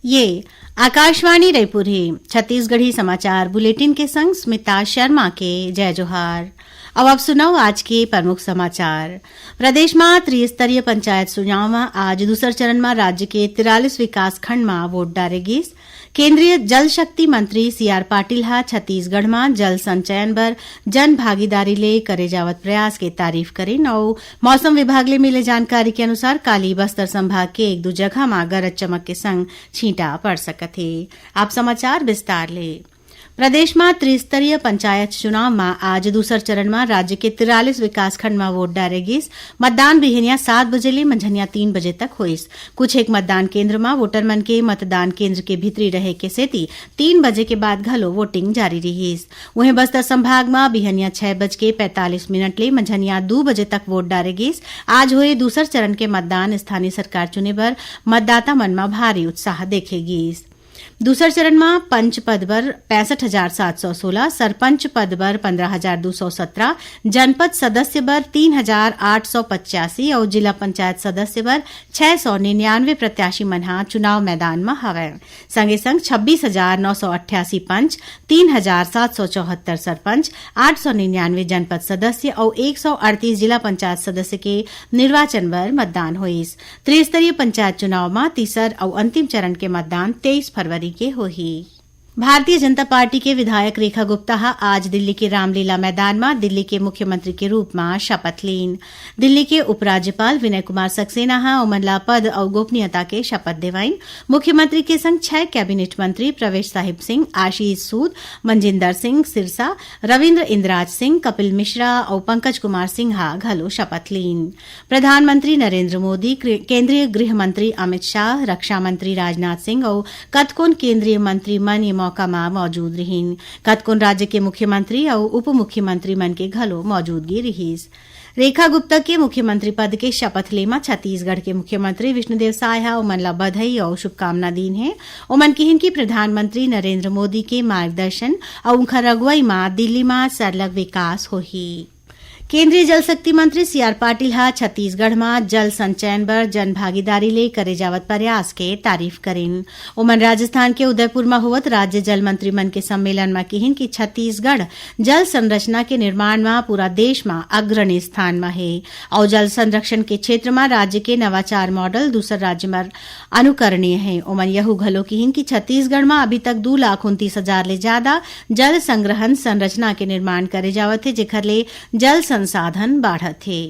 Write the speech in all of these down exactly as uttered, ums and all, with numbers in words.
ये आकाशवाणी रायपुर हे। छत्तीसगढ़ी समाचार बुलेटिन के संग स्मिता शर्मा के जय जोहार। अब आप सुनव आज के प्रमुख समाचार। प्रदेश म त्रिस्तरीय पंचायत चुनाव म आज दूसर चरण म राज्य के तिरालीस विकास खंड म वोट डारे गिस। केंद्रीय जल शक्ति मंत्री सी आर पाटिल ह छत्तीसगढ़ म जल संचयन बर जन भागीदारी ले करे जावत प्रयास के तारीफ करिन अउ मौसम विभाग ले मिले जानकारी के अनुसार काली बस्तर संभाग के एक दू जगह म गरज चमक के संग छींटा पड़ सकत हे। आप समाचार विस्तार ले। प्रदेश म त्रिस्तरीय पंचायत चुनाव म आज दूसर चरण म राज्य के तिरालीस विकासखंड म वोट डारे गिस। मतदान बिहनिया सात बजे ले मंझनिया तीन बजे तक होइस। कुछ एक मतदान केंद्र म वोटर मन के मतदान केंद्र के भीतरी रहे के सेती तीन बजे के बाद घलो वोटिंग जारी रिहिस। उहें, बस्तर संभाग म बिहनिया छह बज के पैंतालीस मिनट ले मंझनिया दू बजे तक वोट डारे गिस। आज होए दूसर चरण के मतदान स्थानीय सरकार चुने बर मतदाता मन म भारी उत्साह देखे गिस। दूसर चरण म पंच पद बर पैंसठ हजार सात सौ सोलह, सरपंच पद बर पंद्रह हजार दू सौ सत्रह, जनपद सदस्य बर तीन हजार आठ सौ पचासी अउ जिला पंचायत सदस्य बर छह सौ निन्यानवे प्रत्याशी मन ह चुनाव मैदान म हवय। संगे संग छब्बीस हजार नौ सौ अट्ठासी पंच, तीन हजार सात सौ चौहत्तर सरपंच, आठ सौ निन्यानवे जनपद सदस्य अउ एक सौ अड़तीस जिला पंचायत सदस्य के निर्वाचन बर मतदान होइस। त्रिस्तरीय पंचायत चुनाव म तीसर अउ अंतिम चरण के मतदान तेईस फरवरी के होही। भारतीय जनता पार्टी के विधायक रेखा गुप्ता ह आज दिल्ली के रामलीला मैदान म दिल्ली के मुख्यमंत्री के रूप म शपथ लीन। दिल्ली के उपराज्यपाल विनय कुमार सक्सेना ह ओमन ला पद अउ गोपनीयता के शपथ देवाइन। मुख्यमंत्री के संग छह कैबिनेट मंत्री प्रवेश साहिब सिंह, आशीष सूद, मंजिंदर सिंह सिरसा, रविंद्र इंद्राज सिंह, कपिल मिश्रा अउ पंकज कुमार सिंह ह घलो शपथ लीन। प्रधानमंत्री नरेंद्र मोदी, गृ-, केंद्रीय गृह मंत्री अमित शाह, रक्षा मंत्री राजनाथ सिंह अउ कतकोन केंद्रीय मंत्री मन ये मौका म मौजूद रिहिन। कतकोन राज्य के मुख्यमंत्री अउ उप मुख्यमंत्री मन के घलो मौजूदगी रिहिस। रेखा गुप्ता के मुख्यमंत्री पद के शपथ ले म छत्तीसगढ़ के मुख्यमंत्री विष्णुदेव साय ह ओमन ला बधाई अउ शुभकामना दीन हे। ओमन किहिन कि प्रधानमंत्री नरेंद्र मोदी के मार्गदर्शन अउ उनखर अगुवाई म दिल्ली म सरलग विकास होही। केंद्रीय जल शक्ति मंत्री सी आर पाटिल ह छत्तीसगढ़ म जल संचयन बर जन भागीदारी ले करे जावत प्रयास के तारीफ करिन। ओमन राजस्थान के उदयपुर म होवत राज्य जल मंत्री मन के सम्मेलन म किहिन कि छत्तीसगढ़ जल संरचना के निर्माण म पूरा देश म अग्रणी स्थान म हे अउ जल संरक्षण के क्षेत्र म राज्य के नवाचार मॉडल दूसर राज्य म अनुकरणीय हे। ओमन यहू घलो किहिन कि छत्तीसगढ़ म अभी तक दू लाख उनतीस हजार ले जादा जल संग्रहण संरचना के निर्माण करे जावत हे, जेखर ले जल संसाधन बाढ़त हे।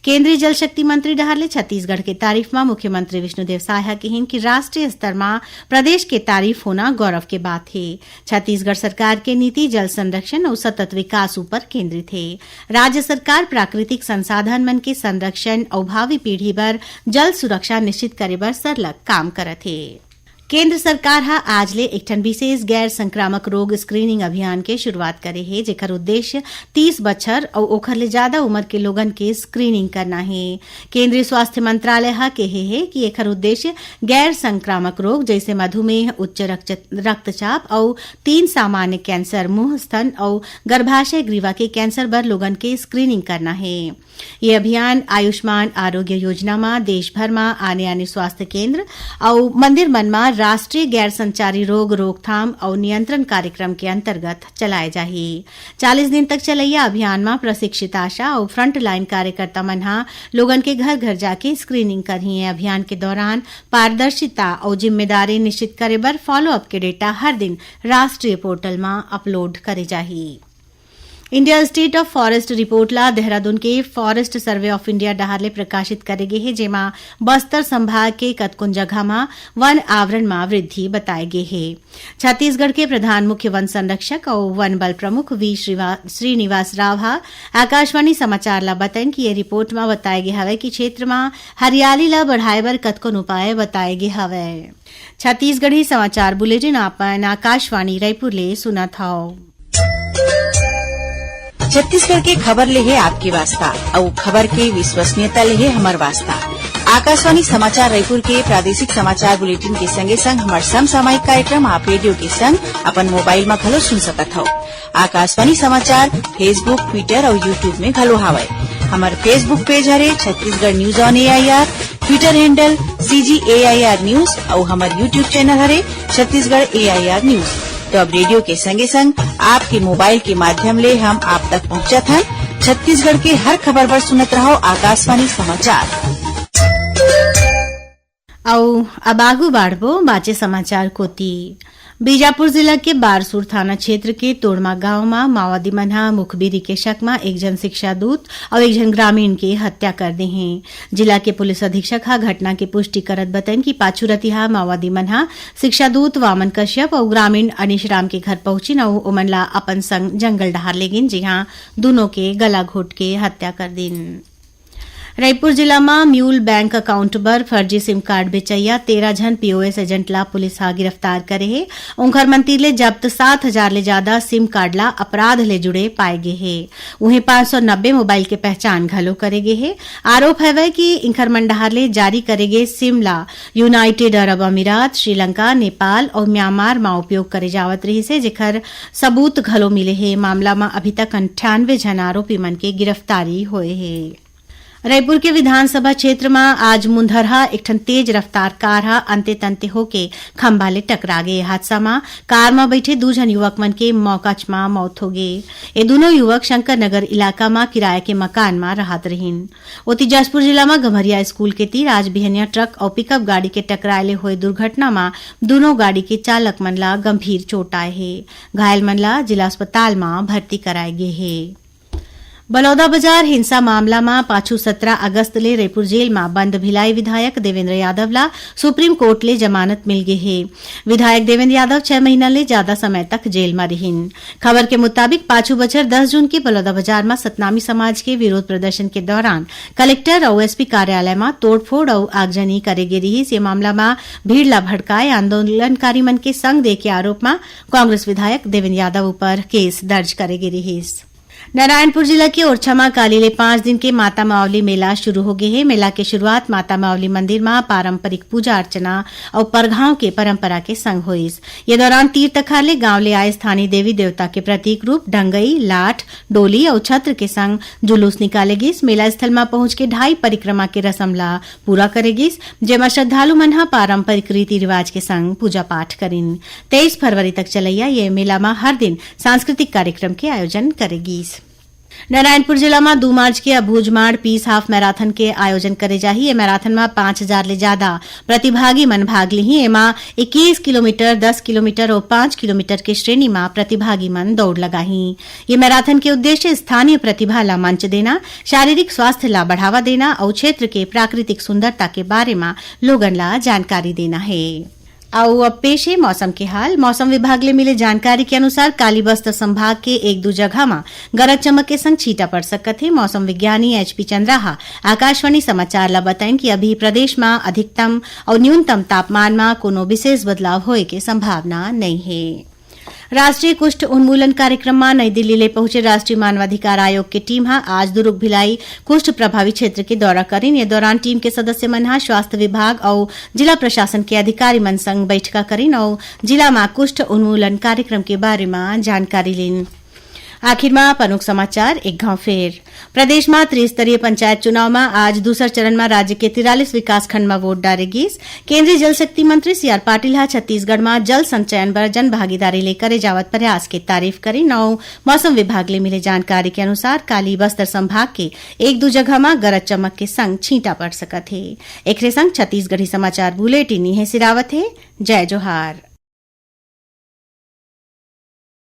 केंद्रीय जल शक्ति मंत्री डहार ले छत्तीसगढ़ के तारीफ म मुख्यमंत्री विष्णुदेव साय ह किहिन कि राष्ट्रीय स्तर म प्रदेश के तारीफ होना गौरव के बात हे। छत्तीसगढ़ सरकार के नीति जल संरक्षण अउ सतत विकास ऊपर केंद्रित हे। राज्य सरकार प्राकृतिक संसाधन मन के संरक्षण अउ भावी पीढ़ी बर जल सुरक्षा निश्चित करे बर सरलग काम करत हे। केंद्र सरकार ह आज ले एक ठन विशेष गैर संक्रामक रोग स्क्रीनिंग अभियान के शुरुआत करे हे, जेकर उद्देश्य तीस बछर अउ ओखर ले जादा उमर के लोगन के स्क्रीनिंग करना हे। केंद्रीय स्वास्थ्य मंत्रालय ह केहे हे कि एखर उद्देश्य गैर संक्रामक रोग जइसे मधुमेह, उच्च रक्त-, रक्तचाप अउ तीन सामान्य कैंसर, मुंह, स्तन अउ गर्भाशय ग्रीवा के कैंसर बर लोगन के स्क्रीनिंग करना हे। ये अभियान आयुष्मान आरोग्य योजना म देश भर म आने-आने स्वास्थ्य केंद्र अउ मंदिर मन म राष्ट्रीय गैर संचारी रोग रोकथाम अउ नियंत्रण कार्यक्रम के अंतर्गत चलाए जाही। चालीस दिन तक चलइया अभियान म प्रशिक्षित आशा अउ फ्रंटलाइन कार्यकर्ता मन ह लोगन के घर-घर जाके स्क्रीनिंग करही। ये अभियान के दौरान पारदर्शिता अउ जिम्मेदारी निश्चित करे बर फॉलोअप के डेटा हर दिन राष्ट्रीय पोर्टल म अपलोड करे जाही। India state of forest report ला देहरादून के फॉरेस्ट सर्वे ऑफ इंडिया डहार ले प्रकाशित करे गे हे, जेमा बस्तर संभाग के कतकोन जगह म वन आवरण म वृद्धि बताए गे हे। छत्तीसगढ़ के प्रधान मुख्य वन संरक्षक अउ वन बल प्रमुख वी श्रीवा-, श्रीनिवास राव ह आकाशवाणी समाचार ला बताइन कि ये रिपोर्ट म बताए गे हवय कि क्षेत्र म हरियाली ला बढ़ाए बर कतकोन उपाय बताए गे हवय। छत्तीसगढ़ी समाचार बुलेटिन आप मन आकाशवाणी रायपुर ले सुनत हव। छत्तीसगढ़ के खबर ले हे आपके वास्ता, अउ खबर के विश्वसनीयता ले हे हमर वास्ता। आकाशवाणी समाचार रायपुर के प्रादेशिक समाचार बुलेटिन के संगे संग हमर समसामयिक कार्यक्रम आप रेडियो के संग अपन मोबाइल म घलो सुन सकत हव। आकाशवाणी समाचार Facebook, Twitter अउ YouTube में घलो हावय। हमर Facebook पेज हरे Chhattisgarh news on AIR. Twitter handle C G A I R News अउ हमर YouTube channel हरे Chhattisgarh A I R News। तो अब रेडियो के संगे संग आपके मोबाइल के माध्यम ले हम आप तक पहुंचत हन। छत्तीसगढ़ के हर खबर बर सुनत रहो आकाशवाणी समाचार। अउ अब आगू बाढ़बो बाचे समाचार कोति। बीजापुर जिला के बारसूर थाना क्षेत्र के तोड़मा गांव म माओवादी मन ह मुखबिरी के शक म एक झन शिक्षा दूत अउ एक झन ग्रामीण के हत्या कर दे हें। जिला के पुलिस अधीक्षक ह घटना के पुष्टि करत बतइन कि पाछू रतिहा माओवादी मन ह शिक्षा दूत वामन कश्यप अउ ग्रामीण अनीश राम के घर पहुंचिन अउ ओमन ला अपन संग जंगल डहार लेगिन, जिहां दूनों के गला घोट के हत्या कर दिन। रईपुर जिला म म्यूल बैंक अकाउंट बर फर्जी सिम कार्ड बेचइया तेरह झन पीओएस एजेंट ला पुलिस ह गिरफ्तार करे हे। उंखर मन तीर ले जब्त सात हजार ले जादा सिम कार्ड ला अपराध ले जुड़े पाए गे हे। उहें, पाँच सौ नब्बे मोबाइल के पहचान घलो करे गे हे। आरोप हवय कि इंखर मन डहार ले जारी करे गे सिम ला यूनाइटेड अरब अमीरात, श्रीलंका, नेपाल अउ म्यांमार म उपयोग करे जावत रिहिस हे, जेखर सबूत घलो मिले हे। मामला म अभी तक अंठानवे झन आरोपी मन के गिरफ्तारी होए हे। रईपुर के विधानसभा क्षेत्र म आज मुंधरहा एक ठन तेज रफ्तार कार ह अंते तंते होके खंभा ले टकरा गे। हादसा म कार म बइठे दू झन युवक मन के मौकाच म मौत हो गे। ए दूनों युवक शंकर नगर इलाका म किराया के मकान म रहत रहिन। ओती, जशपुर जिला म गम्हरिया स्कूल के तीर आज बिहनिया ट्रक अउ पिकअप गाड़ी के टकराए ले होए दुर्घटना म दूनों गाड़ी के चालक मन ला गंभीर चोट आए हे। घायल मन ला जिला अस्पताल म भर्ती कराए गे हे। बलौदाबाजार हिंसा मामला म पाछू सत्रह अगस्त ले रईपुर जेल म बंद भिलाई विधायक देवेंद्र यादव ला सुप्रीम कोर्ट ले जमानत मिल गे हे। विधायक देवेंद्र यादव छह महीना ले जादा समय तक जेल म रिहिन। खबर के मुताबिक, पाछू बछर दस जून के बलौदाबाजार म सतनामी समाज के विरोध प्रदर्शन के दौरान कलेक्टर अउ एसपी कार्यालय म तोड़फोड़ अउ आगजनी करे गे रिहिस। ये मामला म भीड़ ला भड़काए आंदोलनकारी मन के संग दे के आरोप म कांग्रेस विधायक देवेंद्र यादव ऊपर केस दर्ज करे गे रिहिस। नारायणपुर जिला के ओरछा म काली ले पांच दिन के माता मावली मेला शुरू हो गे हे। मेला के शुरुआत माता मावली मंदिर म पारंपरिक पूजा अर्चना अउ परघाव के परंपरा के संग होइस। ये दौरान तीर तखार ले गांव ले आए स्थानीय देवी देवता के प्रतीक रूप डंगई, लाठ, डोली अउ छत्र के संग जुलूस निकाले गिस। मेला स्थल म पहुंच के ढाई परिक्रमा के रसम ला पूरा करे गिस, जेमा श्रद्धालु मन ह पारंपरिक रीति रिवाज के संग पूजा पाठ करिन। तेईस फरवरी तक चलइया ये मेला म हर दिन सांस्कृतिक कार्यक्रम के आयोजन करे गिस। नारायणपुर जिला म दू मार्च के अबूझमाड़ पीस हाफ मैराथन के आयोजन करे जाही। ये मैराथन म पाँच हजार ले जादा प्रतिभागी मन भाग लिही। एमा इक्कीस किलोमीटर, दस किलोमीटर अउ पाँच किलोमीटर के श्रेणी म प्रतिभागी मन दौड़ लगाही। ये मैराथन के उद्देश्य स्थानीय प्रतिभा ला मंच देना, शारीरिक स्वास्थ्य ला बढ़ावा देना अउ क्षेत्र के प्राकृतिक सुंदरता के बारे म लोगन ला जानकारी देना हे। अउ अब पेश हे मौसम के हाल। मौसम विभाग ले मिले जानकारी के अनुसार, काली बस्तर संभाग के एक दू जगह म गरज चमक के संग छींटा पड़ सकत हे। मौसम विज्ञानी एच पी चंद्रा ह आकाशवाणी समाचार ला बताइन कि अभी प्रदेश म अधिकतम अउ न्यूनतम तापमान म कोनो विशेष बदलाव होए के संभावना नइ हे। राष्ट्रीय कुष्ठ उन्मूलन कार्यक्रम म नई दिल्ली ले पहुंचे राष्ट्रीय मानवाधिकार आयोग के टीम ह आज दुर्ग भिलाई कुष्ठ प्रभावी क्षेत्र के दौरा करिन। ये दौरान टीम के सदस्य मन ह स्वास्थ्य विभाग अउ जिला प्रशासन के अधिकारी मन संग बैठका करिन अउ जिला म कुष्ठ उन्मूलन कार्यक्रम के बारे म जानकारी लीन। आखिर म प्रमुख समाचार एक घाव फेर। प्रदेश म त्रिस्तरीय पंचायत चुनाव म आज दूसर चरण म राज्य के तिरालीस विकासखंड म वोट डारे गिस। केंद्रीय जल शक्ति मंत्री सी आर पाटिल ह छत्तीसगढ़ म जल संचयन बर जन भागीदारी ले करे जावत प्रयास के तारीफ करिन अउ मौसम विभाग ले मिले जानकारी के अनुसार, काली बस्तर संभाग के एक दू जगह म गरज चमक के संग छींटा पड़ सकत हे। एकरे संग छत्तीसगढ़ी समाचार बुलेटिन इहें सिरावत हे। जय जोहार।